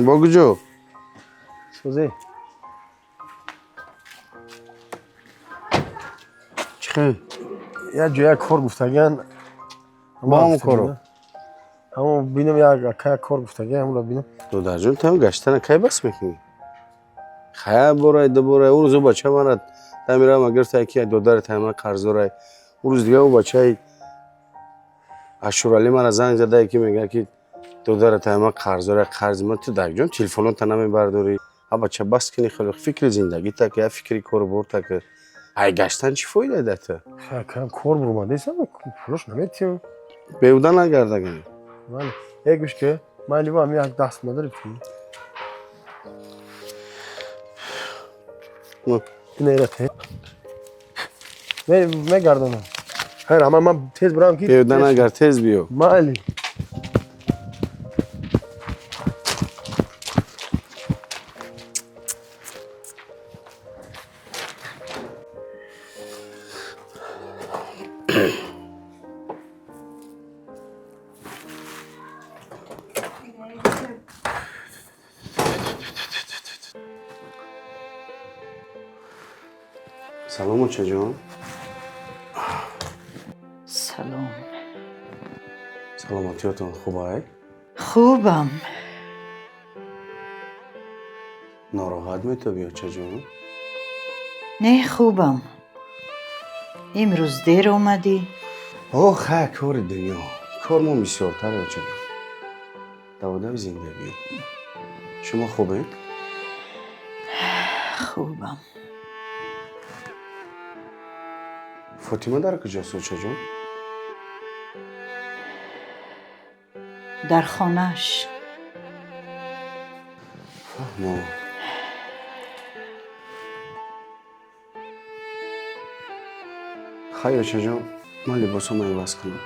Бо куҷо? Сӯзе. Чӣ хел? Як ҷо як кор гуфтагиан. Бо ҳамон коро? Ҳамон бинам, як ака як кор гуфтагиан, ҳамонро бинам. Додарҷон, ту ҳам гаштана кай бас мекунӣ? Хая борай, ду борай, ӯ рӯз ӯ бача мара дамирама гирифта, ки додари тайма қарздорай. Ӯ рӯз дига ӯ бачаи Ашуралӣ мара занг зада, ки мегӯяд, ки додари тайма қарздорай, қарзи ман. Ту дарҷон телефонота намебардорӣ. А бача, бас кунӣ, хеле фикри зиндагита ки, я фикри коруборта ки. Ай гаштан чӣ фоида да ту? Хай, акам кор бурмадесам, пулош наметиҳам. Беҳуда нагардаган. Бале. Э, гӯш ки, ман либо ҳами як даст надорӣ ту? Ну. Ина те. Мегардонам. Хайр, ама ман тез бурам ки. Беҳуда нагард, тез биё. Майли. Салом, очаҷон. Салом. Саломатиётон хубай? Хубам. Нороҳат метобӣ, очаҷон? Не, хубам. Имрӯз дер омадӣ. О, хай, кори дунё, кор мо бисёртар, очаҷон, даводави зиндагӣ. Шумо хубед? Хубам. Фотима дар куҷост, очаҷон? Дар хонааш. Фаҳмо. Хай, очаҷон, ман либосомо иваз кунам.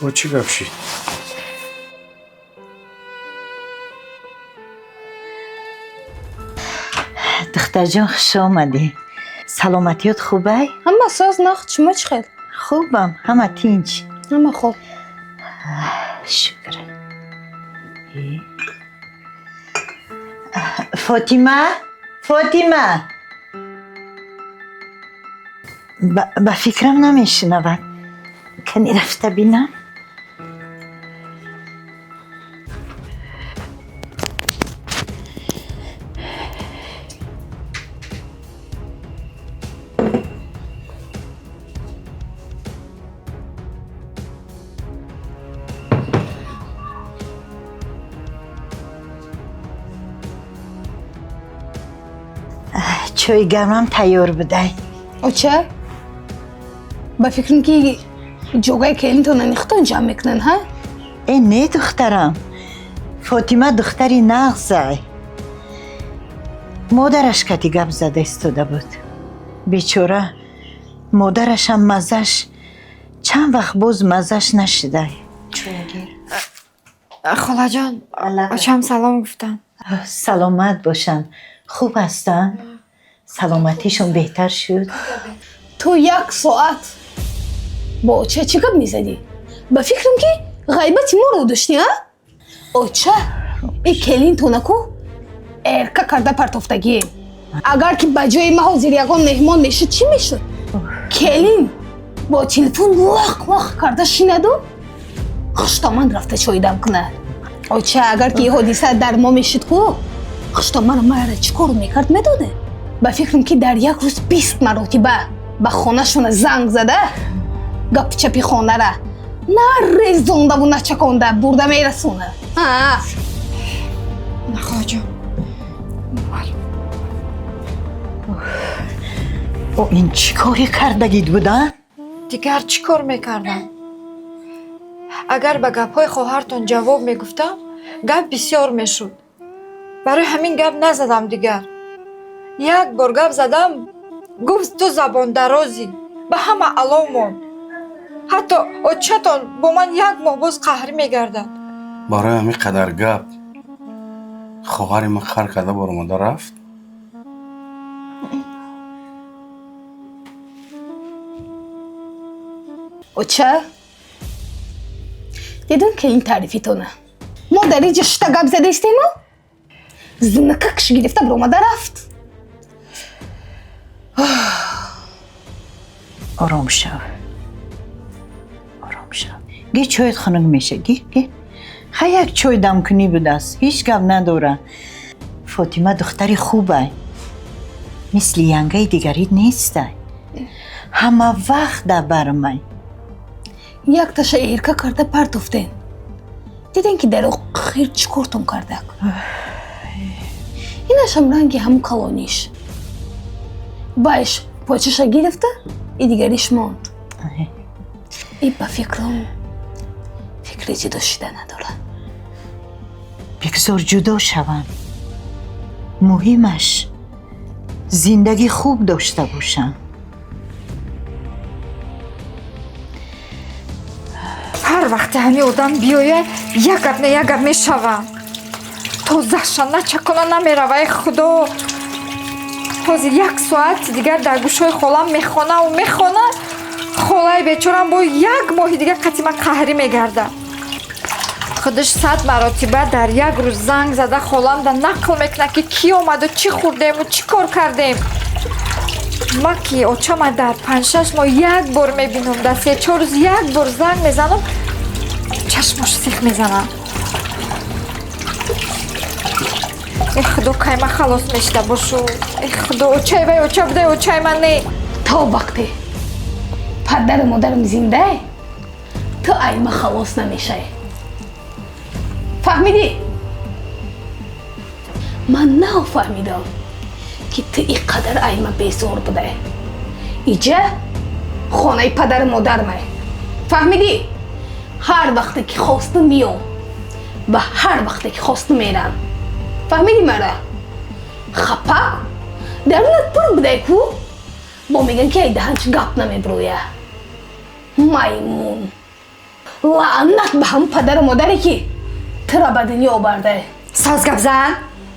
Бо чӣ гап шид? Духтарҷон, хуш омадӣ. Саломатиёт хубай? Ҳама соз, нағз, шумо чӣ хел? Хубам, ҳама тинч. Ҳама хуб. Шукр. Э. Фотима, Фотима, ба фикрам намешунавад. Кани рафта бинам. Чойи гармам тайёр будай. Оча, ба фикрам, ки ҷогаи келинтона нихтон ҷамъ мекунанд, ҳа? Э, не, духтарам, Фотима духтари нағзай. Модараш кати гап зада истода буд. Бечора модарашам маззаш чанд вақт боз маззаш нашидай. Холаҷон, очам салом гуфтанд. Саломат бошанд. Хуб ҳастанд? Саломатишон беҳтар шуд? Ту як соат бо оча чӣ гап мезадӣ? Ба фикрам, ки ғайбати моро доштӣ, а? Оча, и келинтонаку эрка карда партофтагие. Агар ки ба ҷои ма ҳозир ягон меҳмон мешуд, чӣ мешуд? Келин бо телефон лақ лақ карда шинаду хуштоман рафта чойдам кунад. Оча, агар ки ҳодиса дар мо мешуд ку, хуштоман мара чӣ кор мекард, медоде? Ба фикрам, ки дар як рӯз 20 маротиба ба хонашона занг зада, гапчапи хонара На резондаву на чаконда бурда мерасона. На, холаҷон. О, ин чӣ коре кардагид буда? Дигар чӣ кор мекардам? Агар ба гапҳои хоҳартон ҷавоб мегуфтам, гап бисёр мешуд. Барои ҳамин гап назадам дигар. Як бор гап задам, гуфт ту забондарозӣ, ба ҳама алов монд. Ҳатто очатон бо ман як моҳ боз қаҳрӣ мегардад. Барои ҳамин қадар гап хоҳари ман хар карда баромада рафт. Оча, дидам ки ин таърифитона. Мо дар инҷа шишта гап зада истему, зинакакш гирифта баромада рафт. Ором шав. Ором шав. Ги чойт хунук меша, ги, ги. Ха як чой дамкунӣ будааст, ҳеҷ гап надора. Фотима духтари хубай. Мисли янгаи дигарит нестай. Ҳама вақт дар бармай. Якташа эрка карда партофтен. Диден ки дар охир чӣ кортон кардак. Инашам ранги ҳамун калониш. Байш почаша гирифта, и дигариш монд. И ба фикрам фикри ҷудо шида надорад. Бигзор ҷудо шаванд. Муҳимаш зиндагӣ хуб дошта бошанд. Ҳар вақте ҳамин одам биёяд, як гап не як гап мешавам. Тозаша начакона намерава, эй худо. Ҳозир як соати дигар дар гӯшҳои холам мехонаву мехона, холаи бечорам бо як моҳи дигар қатъи ман қаҳрӣ мегардад. Худаш 100 маротиба дар як рӯз занг зада холамда нақл мекунад, ки кӣ омаду чӣ хӯрдему чӣ кор кардем. Ма ки очама дар 5-6 моҳ як бор мебинам, дар 3-4 рӯз як бор занг мезанам, чашмош сих мезанам. Эй худо, кай ман халос мешида бошу. Эй худо, очаи вай оча будай, очаи ман не. То вақте падару модарам зиндае, ту ай ман халос намешавӣ. Фаҳмидӣ? Ман нафаҳмидам, ки ту ин қадар ай ман безор будай. Иҷа хонаи падару модармай. Фаҳмидӣ? Ҳар вақте ки хосту миём ва ҳар вақте ки хосту мерам. Фаҳмидӣ мара? Хапак дарунат пур будай ку? Бо мегӯянд ки ай даҳанч гап намебурӯя. Маймун. Лаънат ба ҳамун падару модаре ки тура ба дунё оварда. Соз гап зан,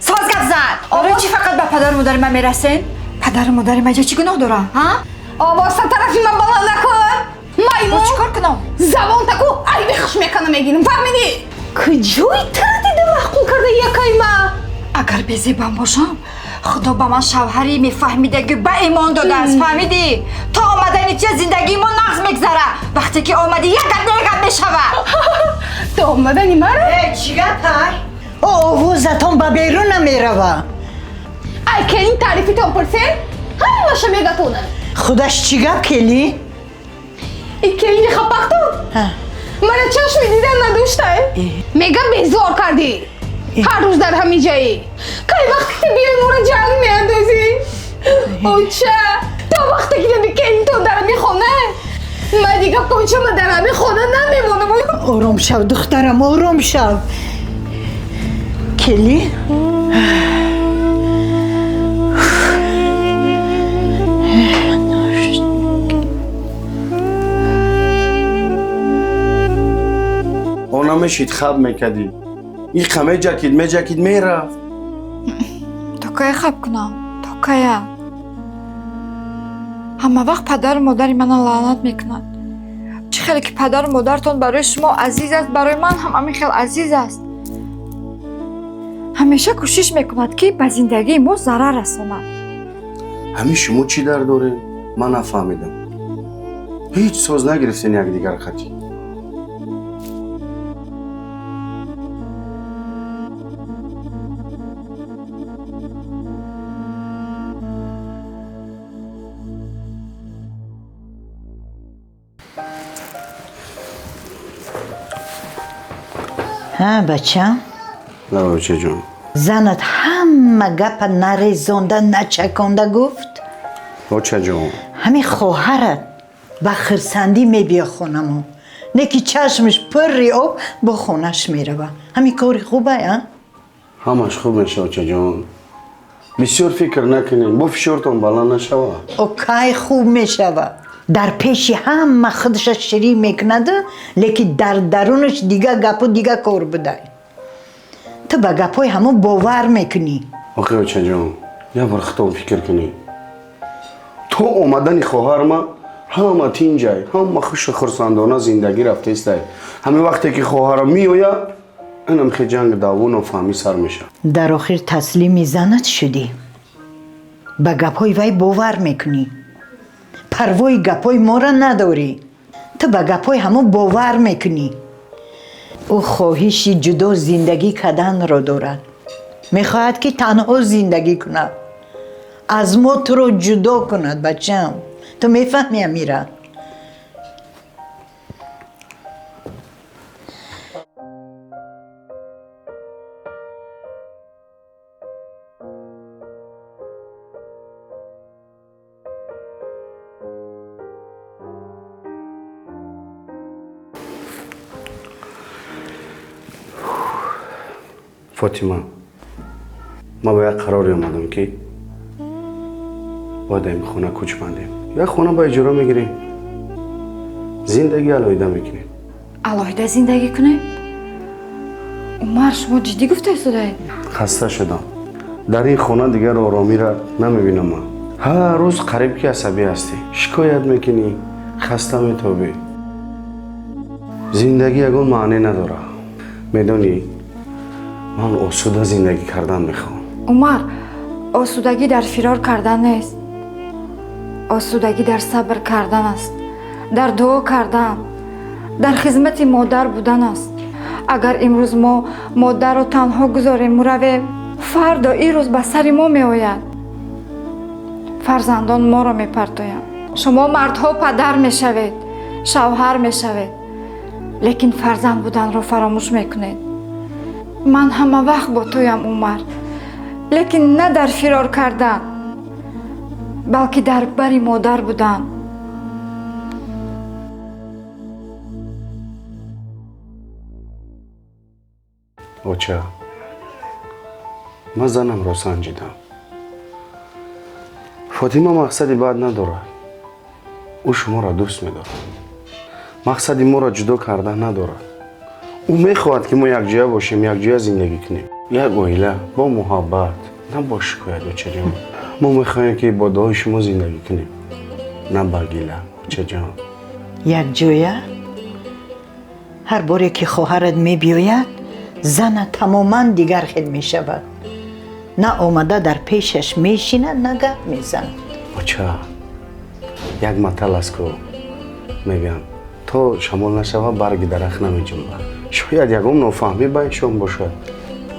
соз гап зан. Барои чӣ фақат ба падару модари ман мерасен? Падару модари ман чӣ гуноҳ дора, ҳа? Овоза тарафи ман баланд накун. Маймун. Бо чӣ кор кунам? Забон таку айби хуш мекунам мегирам. Фаҳмидӣ? Куҷои тура дида маъқул карда якай ма? Агар безебам бошам, худо ба ман шавҳари мефаҳмидаги ба имон додааст, фаҳмидӣ? То омадани тия зиндагии мо нағз мегзара. Вақте ки омадӣ, як гап не як гап мешавад. То омадани мара? Э, чӣ гап ай? О, овозатон ба берун намерава. Ай, келин таърифитон пурсен? Ҳамаша мегатонад. Худаш чӣ гап, келин? И келини хапактон? Мара чашми дидан надоштай? Мегам безор кардӣ. Ҳар рӯз дар ҳамин ҷоӣ. Кай вақте ки биёй моро ҷанг меандозӣ? Оча, то вақте ки наби келинтон дар ҳамин хона, ман дигар почама дар ҳамин хона намемонам. Ором шав, духтарам, ором шав. Келин? О намешид, хаб мекардӣ. Иқа меҷакид, меҷакид, мерафт. То кая хаб кунам? То кая? Ҳама вақт падару модари мана лаънат мекунанд. Чӣ хеле ки падару модартон барои шумо азиз аст, барои ман ҳам ҳамин хел азиз аст. Ҳамеша кӯшиш мекунад, ки ба зиндагии мо зарар расонад. Ҳамин шумо чӣ дар доред? Ман нафаҳмидам. Ҳеҷ соз нагирифтен якдигар қатӣ. Ҳа, бачам. Очаҷон. Занат ҳама гапа нарезонда, начаконда гуфт. Очаҷон. Ҳамин хоҳарат ба хирсандӣ мебия хонамо, не ки чашмаш пурри об бо хонаш мерава. Ҳамин кори хубай, а? Ҳамаш хуб меша, очаҷон, бисёр фикр накунед, бо фишортон баланд нашава. О, кай хуб мешава? Дар пеши ҳама худаша ширин мекунаду, лекин дар дарунаш дига гапу дига кор будай. Ту ба гапҳои ҳамон бовар мекунӣ. Охи, очаҷон, як бор худтон фикр кунед: то омадани хоҳарма ҳама тинҷай, ҳама хушу хурсандона зиндагӣ рафтаистай. Ҳамин вақте ки хоҳарам меояд, инам хе ҷанг, даъву, нофаҳмӣ сар мешавад. Дар охир таслими занат шудӣ, ба гапҳои вай бовар мекунӣ, парвои гапҳои моро надорӣ. Ту ба гапҳои ҳамон бовар мекунӣ. Ӯ хоҳиши ҷудо зиндагӣ карданро дорад, мехоҳад, ки танҳо зиндагӣ кунад, аз мо туро ҷудо кунад. Бачам, ту мефаҳмӣ амира? Фотима, ман ба як қароре омадам, ки бояд ин хона кӯч бандем. Як хона ба иҷора мегирем, зиндагӣ алоҳида мекунем. Алоҳида зиндагӣ кунем? Умар, шумо ҷиддӣ гуфта истодаед? Хаста шудам. Дар ин хона дигар оромиро намебинам. Ман ҳар рӯз қариб ки асабӣ ҳастӣ, шикоят мекунӣ, хаста метобӣ. Зиндагӣ ягон маъне надорад. Медонӣ, ман осуда зиндагӣ кардан мехоҳам. Умар, осудагӣ дар фирор кардан нест. Осудагӣ дар сабр кардан аст, дар дуо кардан, дар хизмати модар будан аст. Агар имрӯз мо модарро танҳо гузорему равем, фардо ин рӯз ба сари мо меояд. Фарзандон моро мепартоянд. Шумо мардҳо падар мешавед, шавҳар мешавед, лекин фарзанд буданро фаромӯш мекунед. Ман ҳама вақт бо туям, Умар, лекин на дар фирор кардан, балки дар бари модар будан. Оча, ман занамро санҷидам. Фотима мақсади бад надорад, ӯ шуморо дӯст медорад, мақсади моро ҷудо кардан надорад. Ӯ мехоҳад, ки мо якҷоя бошем, якҷоя зиндагӣ кунем, як оила бо муҳаббат, на бо шикоят. Очаҷон, мо мехоҳем, ки бо дуои шумо зиндагӣ кунем, на ба гила. Очаҷон. Якҷоя? Ҳар боре ки хоҳарат мебиёяд, зана тамоман дигар хел мешавад. На омада дар пешаш мешинад, на гап мезанад. Оча, як матал аст ку, мегӯям, то шамол нашава, барги дарахт намеҷунбад. Шояд ягон нофаҳмӣ байншон бошад.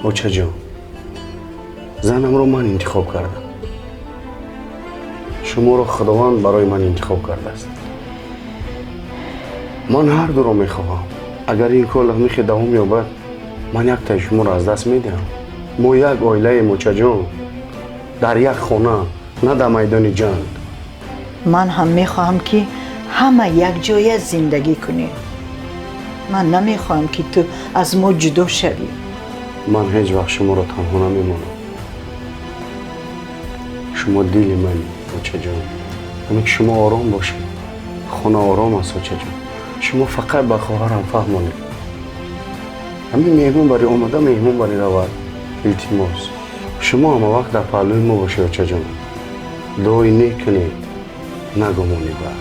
Очаҷон, занамро ман интихоб кардам, шуморо Худованд барои ман интихоб кардааст. Ман ҳар дуро мехоҳам. Агар ин кор лахмихе давом ёбад, ман яктаи шуморо аз даст медиҳам. Мо як оилаем, очаҷон, дар як хона, на дар майдони ҷанг. Ман ҳам мехоҳам, ки ҳама якҷоя зиндагӣ кунем. Ман намехоҳам, ки ту аз мо ҷудо шавӣ. Ман ҳеҷ вақт шуморо танҳо намемонам. Шумо дили мани, очаҷон. Ҳамин ки шумо ором бошед, хона ором аст. Очаҷон, шумо фақат ба хоҳарам фаҳмонед, ҳамин меҳмон бари омада, меҳмон бари равад. Илтимос, шумо ҳама вақт дар паҳлӯи мо бошед, очаҷон. Дуои нек кунед, нагумонӣ бад.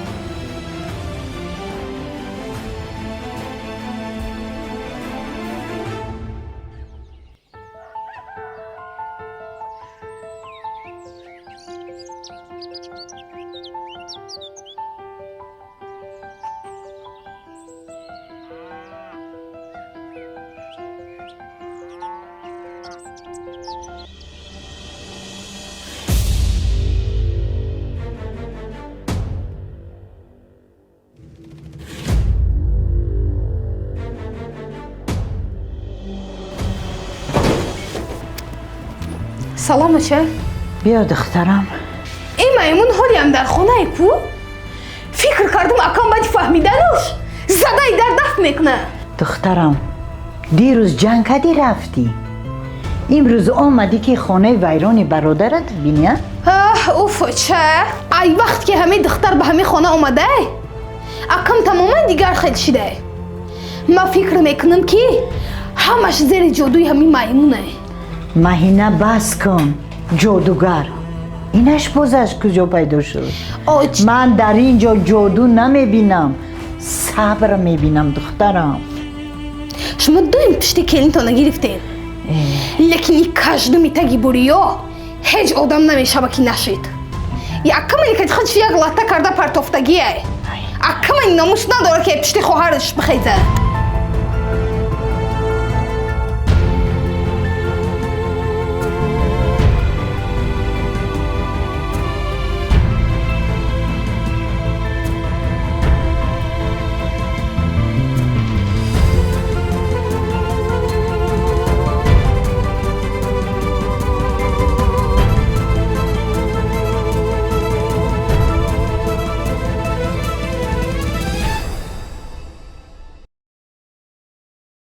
Салом, оча. Биё, духтарам. Ин маймун ҳолиам дар хонае ку? Фикр кардам, акам баъди фаҳмидануш задаи дар дафт мекуна. Духтарам, дирӯз ҷанг кардӣ, рафтӣ, имрӯз омадӣ, ки хонаи вайрони бародарат бинӣ, а? Аҳ, уф, оча, ай вақт ки ҳамаи духтар ба ҳамаи хона омадай, акам тамоман дигар хел шидай. Ман фикр мекунам, ки ҳамаш зери ҷодуи ҳамин маймунае. Маҳина, бас кун. Ҷодугар инаш боз аз куҷо пайдо шуд? Оч. Ман дар ин ҷо ҷоду намебинам, сабр мебинам, духтарам. Шумо доим пишти келинтона гирифтем, лекин и каждуми таги буриё ҳеҷ одам намешава, ки нашид. Якамани ки худш як латта карда партофтагие, акамани номус надора, ки пишти хоҳараш бихеза.